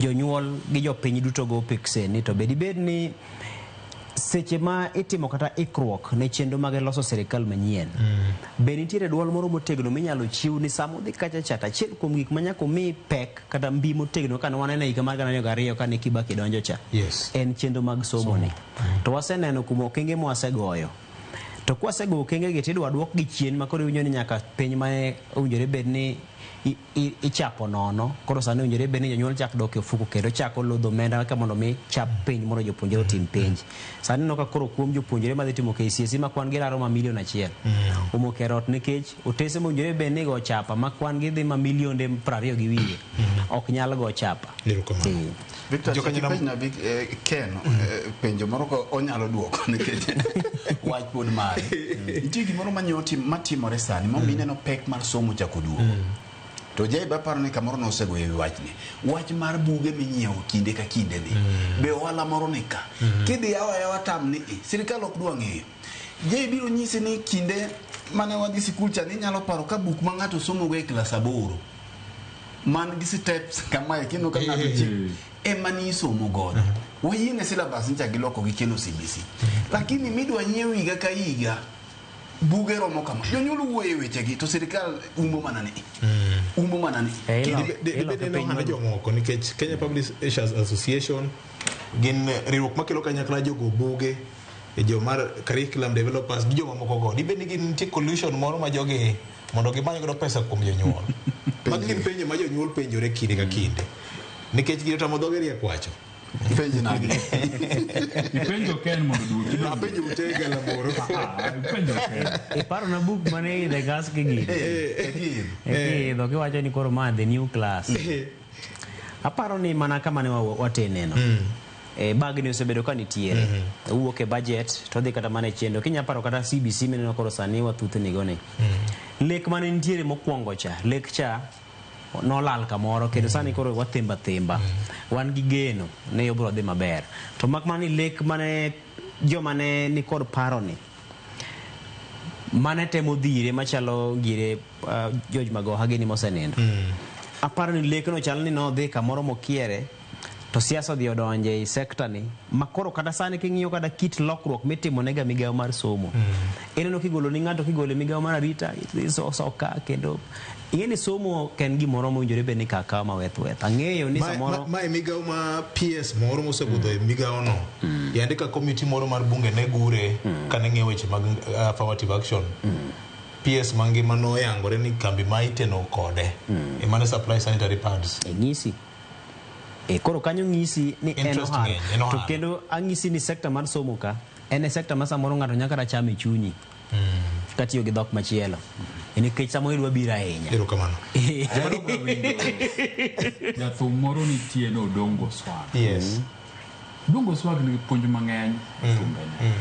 Jonyuol gi jopiny duto go peksen ni to be dibed ni seche ma itimo kata ikruok ne chenro mag loso sirikal manyien, be nitiere duol moro motegno minyalo chiw ni sama udhi kacha cha to achiel kuom gik ma nyaka umi pek kata mbi motegno kane waneno e higa mar 2002 kane Kibaki donjo cha en chenro mag somo ni to waseneno kuom okenge mwasegoyo to kwasego okenge gi tidwa duok gi chien ma koro iwinjo ni nyaka piny ma owinjore bed ni ichapo nono koro sani owinjore bed ni jonyuol chak dok e ofuko kendo chako lodho omenda ka mondo mi chap penj mondo jopuonjre otim penj. Sani ineno ka koro kuom jopuonjre madhi timo KCSE ma kwan gi laro ma milion achiel omoko e rot nikech otese mowinjore bed ni igo chapa ma kwan gi dhi ma milionde 20 gi wiye ok nyal go chapa. Erokamano. Victor, Joka chak Nyanam- ipenjna Vic- Ken penjo moro ka onyalo duoko nikech wach pod mare. Nitie gimoro matimore sani momiyo ineno pek mar somo chako duogo. To Jaiba aparo ni kamoro nosegoyo e wi wachni. Wach mar buge minyiewo kinde ka kinde ni. Be ohala moro ni ka. Kidhi yawo ayawa tam ni i, sirikal ok dwa ng'eyo. Jai biro nyisi ni kinde mane wadhi sikul cha ninyalo paro ka buk ma ng'ato somogo e klas 8 man gi steps kamae kineno ka ng'ato chik ema ni isomo godo. Wayiene syllabus ncha giloko gikelo CBC. Lakini midwa nyiew higa ka higa buge romo kama. Jonyuol wuoyo e wechegi to sirikal umo mana ni. Umo mana ni. Dibed ni ohand jomoko nikech Kenya Publishers Association gin riwruok makelo kanyakla jogo buge jo mar curriculum developers gi jomamoko go. Dibed ni gin nitie collusion moro ma jogi mondo gimany godo pesa kuom jonyuol. Magi gin penjo ma jonyuol penjore kinde ka kinde. Nikech gino tamo dhoge riek wacho. Penjo nade? Ipenjo Ken mondo oduoki. Apenjo ute galamoro. Ipenjo Ken. Iparo na buk mane idhe gas kigini. Kiidho kiwacho ni koro ma the new class. Aparo ni mana kama ne wateneno. Bagni osebedo ka nitiere. Owuok e budget to odhi kata mana e chenro. Kinya paro kata CBC mineno koro sani wathuthni go ni. Lek mane nitiere mokwongo cha, lek cha nolal kamoro kendo sani koro wathimba thimba. Wan gi geno ni obiro dhi maber. To mak mana ni lek mane joma ne nikod paro ni mane temo dhire machalo gire George Magoha gini mosenindo. Aparo ni lekno chal ni nodhi kamoro mokiere to siasa odhi odonje e sekta ni ma koro kata sani king'iyo kata kit lokruok mitimo nega migawo mar somo. Ineno kigolo ni ng'ato kigolo e migawo mar arita soka kendo ing'e ni somo ok en gimoro mowinjore bed ni kakawa ma weth weth. Ang'eyo ni samoro Ma e migawo ma PS moro mosebudho e migawo no. Yande ka committee moro mar bunge ne gure kane ng'iyo weche mag affirmative action. PS mangima noyangore ni kambi ma iteno kode ema ne supply sanitary pads. E ng'isi. Koro kanyo ng'isi ni en Interest ohala. ng'eny, en To ohala. kendo ang'isi ni sekta mar somo ka en e sekta ma samoro ng'ato nyaka kata cham e chunyi. Katiyo gi dhok machielo. Nikech samoro idwa biro ahinya. Erokamano. Jathum moro nitie no Odongo Swag. Yes. Odongo Swag nigi puonj mang'eny e thumbene.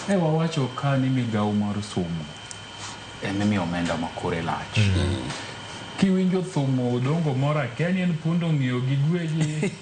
E wawacho ka ni migawo mar somo ema imiyo omenda ma kore lach. Kiwinjo thum Odongo moro akia ni en pundo ng'iyo gi gwegi.